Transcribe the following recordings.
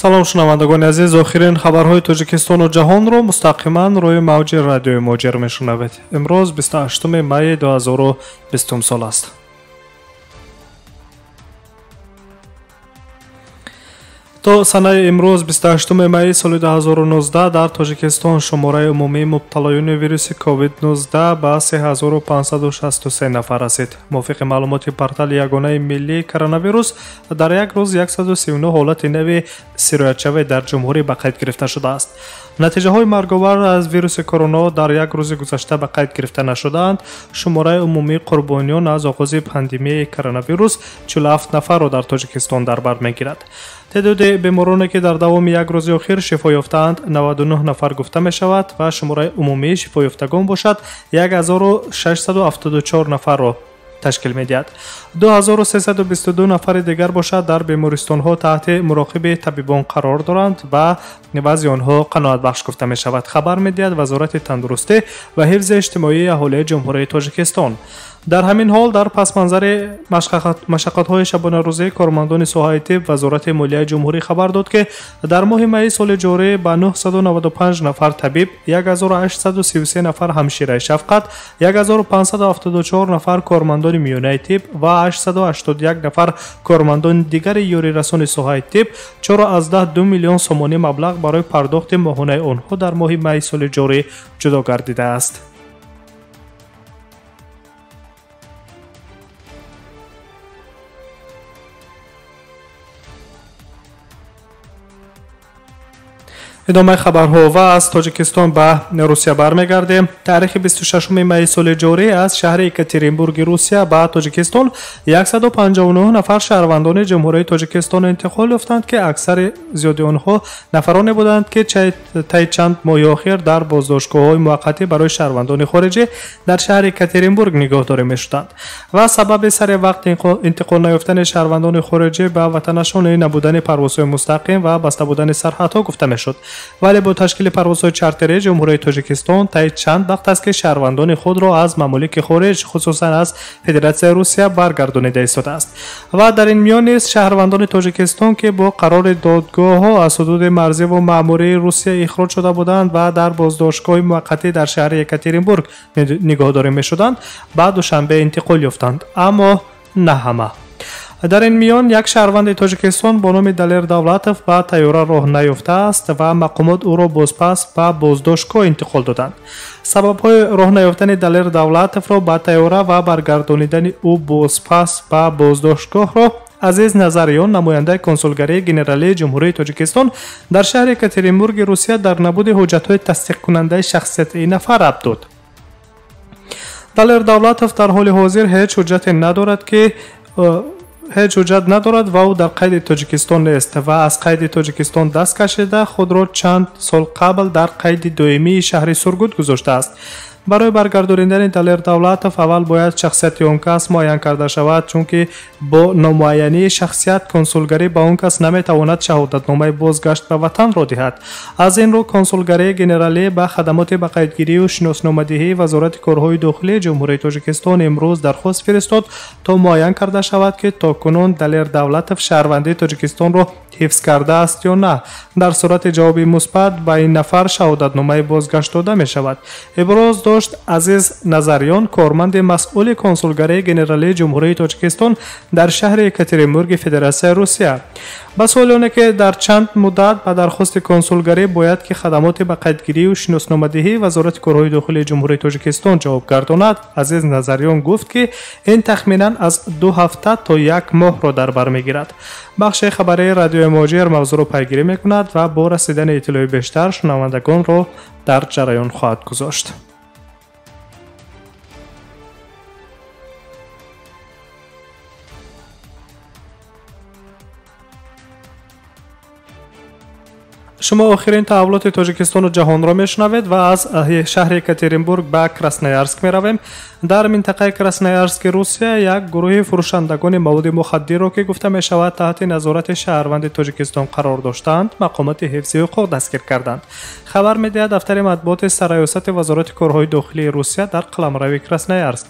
Салом, шунавандагони азиз, охирин хабарҳои Тоҷикистону ҷаҳонро мустақиман рӯи мавҷи радиои Муҳоҷир мешунавед. Имрӯз 28 майи 2020 сол аст. То санаи имрӯз 28 майи соли 2019 дар Тоҷикистон шумораи умумии мубталоёни вируси COVID-19 ба 3563 нафар расид. Мувофиқи маълумоти портали ягонаи миллии коронавирус, дар як рӯз 139 ҳолати нави сироятшавӣ дар ҷумҳурӣ ба қайд гирифта шудааст. Натиҷаҳои марговар аз вируси корона дар як рӯзи гузашта ба қайд гирифта нашудаанд. Шумораи умумии қурбониён аз оғози пандемияи коронавирус 47 нафарро дар Тоҷикистон дар бар мегирад. Теъдоди бемороне ки дар давоми як рӯзи охир шифо ёфтаанд 99 нафар гуфта мешавад ва шумораи умумии шифоёфтагон бошад 1674 нафарро ташкил медиҳад. 2322 нафари дигар бошад дар бемористонҳо таҳти муроқиби табибон қарор доранд ва вазъи онҳо қаноатбахш гуфта мешавад, хабар медиҳад Вазорати тандурустӣ ва ҳифзи иҷтимоии аҳолии Ҷумҳурии Тоҷикистон. Дар ҳамин ҳол, дар пасманзари машаққатҳои шабонарӯзии кормандони соҳаи тиб, Вазорати молияи ҷумҳурӣ хабар дод, ки дар моҳи майи соли ҷорӣ ба 995 нафар табиб, 1833 нафар ҳамшираи шафқат, 1574 нафар кормандони миёнаи тиб ва 881 нафар кормандони дигари ёрирасони соҳаи тиб 4,2 миллион сомонӣ маблағ барои пардохти моҳонаи онҳо дар моҳи майи соли ҷорӣ ҷудо гардидааст. Идомаи хабарҳо ва аз Тоҷикистон ба Русия бармегардем. Таърихи 26 майи соли ҷорӣ аз шаҳри Екатеринбурги Русия ба Тоҷикистон 159 нафар шаҳрвандони Ҷумҳурии Тоҷикистон интиқол ёфтанд, ки аксари зиёди онҳо нафароне буданд, ки таи чанд моҳи охир дар боздоштгоҳҳои муваққатӣ барои шаҳрвандони хориҷӣ дар шаҳри Екатеринбург нигоҳдорӣ мешуданд ва сабаби сари вақт интиқол наёфтани шаҳрвандони хориҷӣ ба ватанашон набудани парвозҳои мустақим ва баста будани сарҳадҳо гуфта мешуд. Вале бо ташкили парвозҳои чартерии Ҷумҳурии Тоҷикистон таи чанд вақт аст, ки шаҳрвандони худро аз мамолики хориҷ, хусусан аз Федератсияи Русия баргардонида истодааст. Ва дар ин миён низ шаҳрвандони Тоҷикистон, ки бо қарори додгоҳҳо аз ҳудуди марзиву маъмурии Русия ихроҷ шуда буданд ва дар боздоштгоҳи муваққатӣ дар шаҳри Екатеринбург нигоҳдорӣ мешуданд, ба Душанбе интиқол ёфтанд, аммо на ҳама. Дар ин миён як шаҳрванди Тоҷикистон бо номи Далер Давлатов ба тайёра роҳ наёфтааст ва мақомот ӯро бозпас ба боздоштгоҳ интиқол доданд. Сабабҳои роҳ наёфтани Далер Давлатовро ба тайёра ва баргардонидани ӯ бозпас ба боздоштгоҳро Азиз Назариён, намояндаи консулгарии генералии Ҷумҳурии Тоҷикистон дар шаҳри Екатеринбурги Русия, дар набуди ҳуҷҷатҳои тасдиқкунандаи шахсияти ин нафар рабт дод. Далер Давлатов дар ҳоли ҳозир ҳеҷ ҳуҷҷате надорад, ки ҳеҷ ҳуҷҷат надорад ва ӯ дар қайди Тоҷикистон нест ва аз қайди Тоҷикистон даст кашида худро чанд сол қабл дар қайди доимии шаҳри Сургут гузоштааст. Барои баргардонидани Далер Давлатов аввал бояд шахсияти он кас муайян карда шавад, чунки бо номуайянии шахсият консулгарӣ ба он кас наметавонад шаҳодатномаи бозгашт ба ватанро диҳад. Аз ин рӯ консулгарии генералӣ ба хадамоти ба қайдгирию шиносномадиҳии Вазорати корҳои дохилии Ҷумҳурии Тоҷикистон имрӯз дархост фиристод, то муайян карда шавад, ки то кунун Далер Давлатов шаҳрвандии Тоҷикистонро ҳифз кардааст ё на. Дар сурати ҷавоби мусбат ба ин нафар шаҳодатномаи бозгашт дода мешавад. Иброз дошт Азиз Назариён, корманди масъули консулгарии генералии Ҷумҳурии Тоҷикистон дар шаҳри Екатеринбурги Федератсияи Русия. Ба суоли оне ки дар чанд муддат ба дархости консулгарӣ бояд ки хадамоти ба қайдгирию шиносномадиҳии Вазорати корҳои дохилии Ҷумҳурии Тоҷикистон ҷавоб гардонад, Азиз Назариён гуфт, ки ин тахминан аз 2 ҳафта то як моҳро дар бар мегирад. Бахши хабарии радиои Муҳоҷир мавзӯъро пайгирӣ мекунад ва бо расидани иттилои бештар шунавандагонро дар ҷараён хоҳад гузошт. Шумо охирин таҳаввулоти Тоҷикистону ҷаҳонро мешунавед ва аз шаҳри Екатеринбург ба Красноярск меравем. Дар минтақаи Красноярски Русия як гурӯҳи фурӯшандагони маводи мухаддирро, ки гуфта мешавад таҳти назорати шаҳрванди Тоҷикистон қарор доштаанд, мақомоти ҳифзи ҳуқуқ дастгир карданд. Хабар медиҳад дафтари матбуоти Сарраёсати Вазорати корҳои дохилии Русия дар қаламрави Красноярск.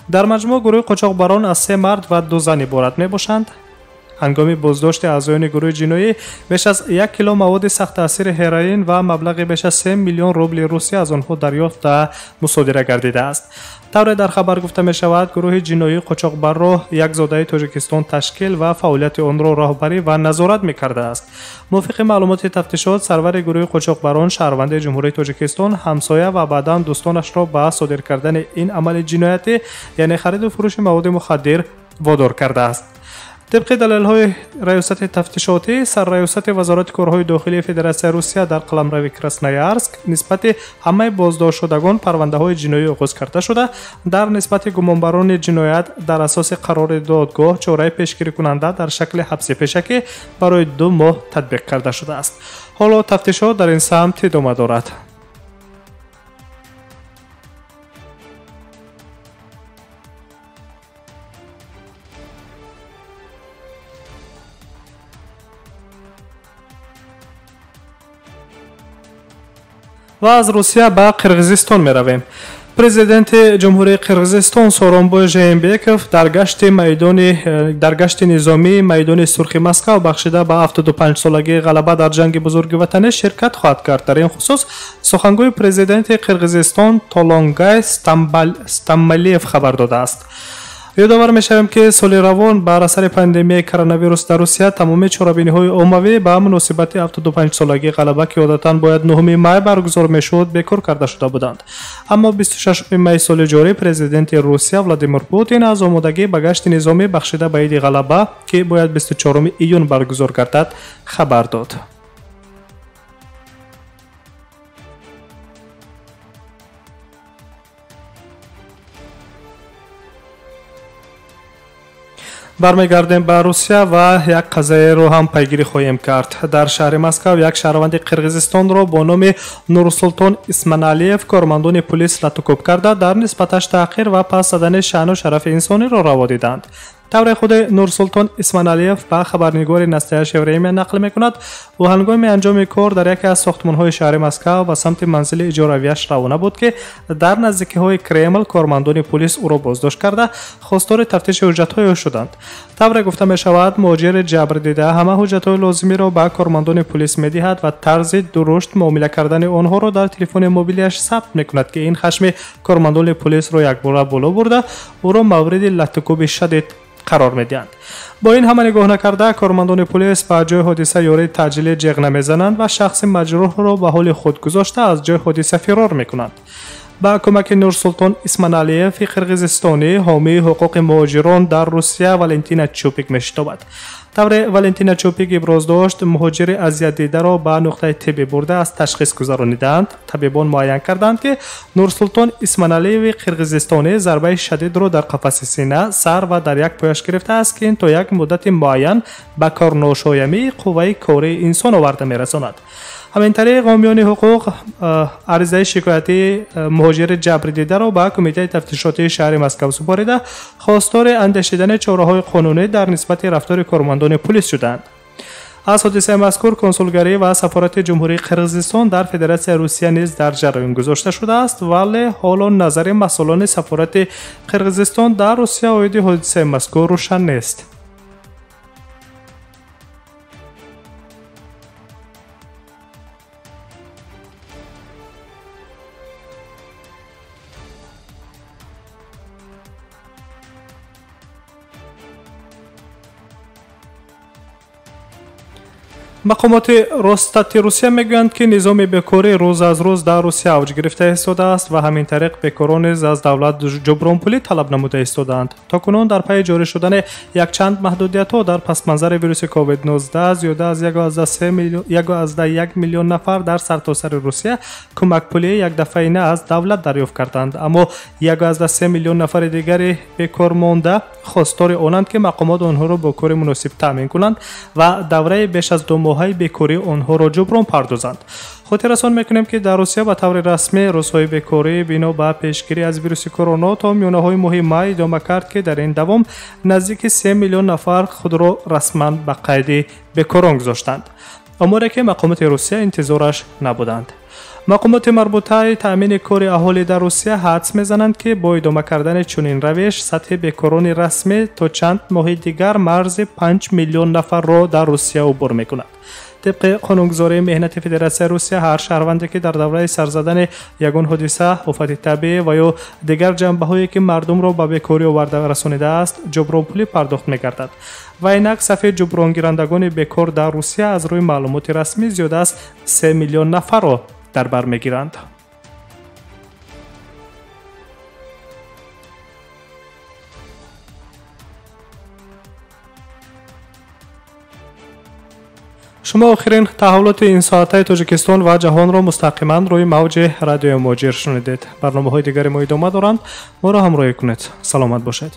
Дар маҷмӯъ гурӯҳи қочоқбарон аз 3 мард ва 2 зан иборат мебошанд. Ҳангоми боздошти аъзоёни гурӯҳи ҷиноӣ беш аз 1 кило маводи сахттаъсири ҳероин ва маблағи беш аз 3 миллион рубли Русия аз онҳо дарёфта мусодира гардидааст. Тавре дар хабар гуфта мешавад, гурӯҳи ҷиноии қочоқбарро як зодаи Тоҷикистон ташкил ва фаъолияти онро роҳбарӣ ва назорат мекардааст. Мувофиқи маълумоти тафтишот, сарвари гурӯҳи қочоқбарон шаҳрванди Ҷумҳурии Тоҷикистон, ҳамсоя ва баъдан дӯстонашро ба содир кардани ин амали ҷиноятӣ, яъне хариду фурӯши маводи мухаддир, водор кардааст. Тибқи далелҳои раёсати тафтишотӣ, сарраёсати Вазорати корҳои дохилии Федератсияи Русия дар қаламрави Красноярск нисбати ҳамаи боздоштшудагон парвандаҳои ҷиноӣ оғоз карда шуда, дар нисбати гумонбарони ҷиноят дар асоси қарори додгоҳ чораи пешгирикунанда дар шакли ҳабси пешакӣ барои 2 моҳ татбиқ карда шудааст. Ҳоло тафтишот дар ин самт идома дорад. Ва аз Русия ба Қирғизистон меравем. Президенти Ҷумҳурии Қирғизистон Сооронбой Жээнбеков дар гашти низомии майдони Сурхи Москав бахшида ба 75-солагии ғалаба дар ҷанги бузурги ватанӣ ширкат хоҳад кард. Дар ин хусус сухангӯи президенти Қирғизистон Толонгай Стаммалиев хабар додааст. Ёдовар мешавем, ки соли равон бар асари пандемияи коронавирус дар Русия тамоми чорабиниҳои оммавӣ ба муносибати 75-солагии ғалаба, ки одатан бояд 9 май баргузор мешуд, бекор карда шуда буданд. Аммо 26 май соли ҷорӣ президенти Русия Владимир Путин аз омодагӣ ба гашти низомӣ бахшида ба иди ғалаба, ки бояд 24 июн баргузор гардад, хабар дод. Бармегардем ба Русия ва як қазияеро ҳам пайгирӣ хоҳем кард. Дар шаҳри Москав як шаҳрванди Қирғизистонро бо номи Нурсултон Исманалиев кормандони пулис латукӯб карда, дар нисбаташ таҳқир ва пас задани шаъну шарафи инсониро раво диданд. Тавре худи Нурсултон Исманалиев ба хабарнигори Настоящее время нақл мекунад, ӯ ҳангоми анҷоми кор дар яке аз сохтмонҳои шаҳри Москав ба самти манзили иҷоравияш равона буд, ки дар наздикиҳои Кремл кормандони пулис ӯро боздошт карда, хостори тафтиши ҳуҷҷатҳои ӯ шуданд. Тавре гуфта мешавад, муҳоҷири ҷабрдида ҳама ҳуҷҷатҳои лозимиро ба кормандони пулис медиҳад ва тарзи дурушт муомила кардани онҳоро дар телефони мобилиаш сабт мекунад, ки ин хашми кормандони пулисро якбора боло бурда, ӯро мавриди латтукӯби шадид қарор медиҳанд. Бо ин ҳама нигоҳ накарда, кормандони пулис ба ҷои ҳодиса ёрии таъҷилӣ ҷеғ намезананд ва шахси маҷрӯҳро ба ҳоли худ гузошта аз ҷои ҳодиса фирор мекунанд. Ба кӯмаки Нурсултон Исманалиеви қирғизистонӣ ҳомии ҳуқуқи муҳоҷирон дар Русия Валентина Чупик мешитобад. Тавре Валентина Чупик иброз дошт, муҳоҷири азиятдидаро ба нуқтаи тиббӣ бурда аз ташхис гузаронидаанд. Табибон муайян карданд, ки Нурсултон Исманалиеви қирғизистонӣ зарбаи шадидро дар қафаси сина, сар ва дар як пояш гирифтааст, ки ин то як муддати муайян ба корношоямии қувваи кории инсон оварда мерасонад. Ҳамин тариқ, ҳомиёни ҳуқуқ аризаи шикоятии муҳоҷири ҷабрдидаро ба Кумитаи тафтишотии шаҳри Москав супорида, хостори андешидани чораҳои қонунӣ дар нисбати рафтори кормандони пулис шуданд. Аз ҳодисаи мазкур консулгарӣ ва сафорати Ҷумҳурии Қирғизистон дар Федератсияи Русия низ дар ҷараён гузошта шудааст, вале ҳоло назари масъулони сафорати Қирғизистон дар Русия оиди ҳодисаи мазкур рӯшан нест. Мақомоти Росстати Русия мегӯянд, ки низоми бекорӣ рӯз аз рӯз дар Русия авҷ гирифта истодааст ва ҳамин тариқ бекорон низ аз давлат ҷубронпулӣ талаб намуда истодаанд. То кунун дар пайи ҷорӣ шудани якчанд маҳдудиятҳо дар пасманзари вируси COVID-19 зиёда аз 1,1 миллион нафар дар сартосари Русия кӯмакпулии якдафъаина аз давлат дарёфт карданд, аммо 1,3 миллион нафари дигари бекор монда хостори онанд, ки мақомот онҳоро бо кори муносиб таъмин кунанд ва давраи беш аз 2 моҳаи бекорӣ онҳоро ҷуброн пардозанд. Хотиррасон мекунем, ки дар Русия ба таври расмӣ рӯзҳои бекорӣ бино ба пешгирӣ аз вируси корона то миёнаҳои моҳи май идома кард, ки дар ин давом наздики 3 миллион нафар худро расман ба қайди бекорон гузоштанд. Оморе ки мақомоти Русия интизораш набуданд. Мақомоти марбутаи таъмини кори аҳолӣ дар Русия ҳадс мезананд, ки бо идома кардани чунин равиш сатҳи бекорони расмӣ то чанд моҳи дигар марзи 5 миллион нафарро дар Русия убур мекунад. Тибқи қонунгузории меҳнати Федератсияи Русия, ҳар шаҳрванде ки дар давраи сарзадани ягон ҳодиса, офати табиӣ ва ё дигар ҷанбаҳое ки мардумро ба бекорӣ оварда расонидааст, ҷубронпулӣ пардохт мегардад. Ва инак сафи ҷубронгирандагони бекор дар Русия аз рӯи маълумоти расмӣ зиёда аз 3 миллион нафарро дар бар мегиранд. Шумо охирин таҳаввулоти ин соатаи Тоҷикистон ва ҷаҳонро мустақиман рӯи мавҷи радиои Муҳоҷир шунидед. Барномаҳои дигари мо идома доранд. Моро ҳамроҳӣ кунед. Саломат бошед.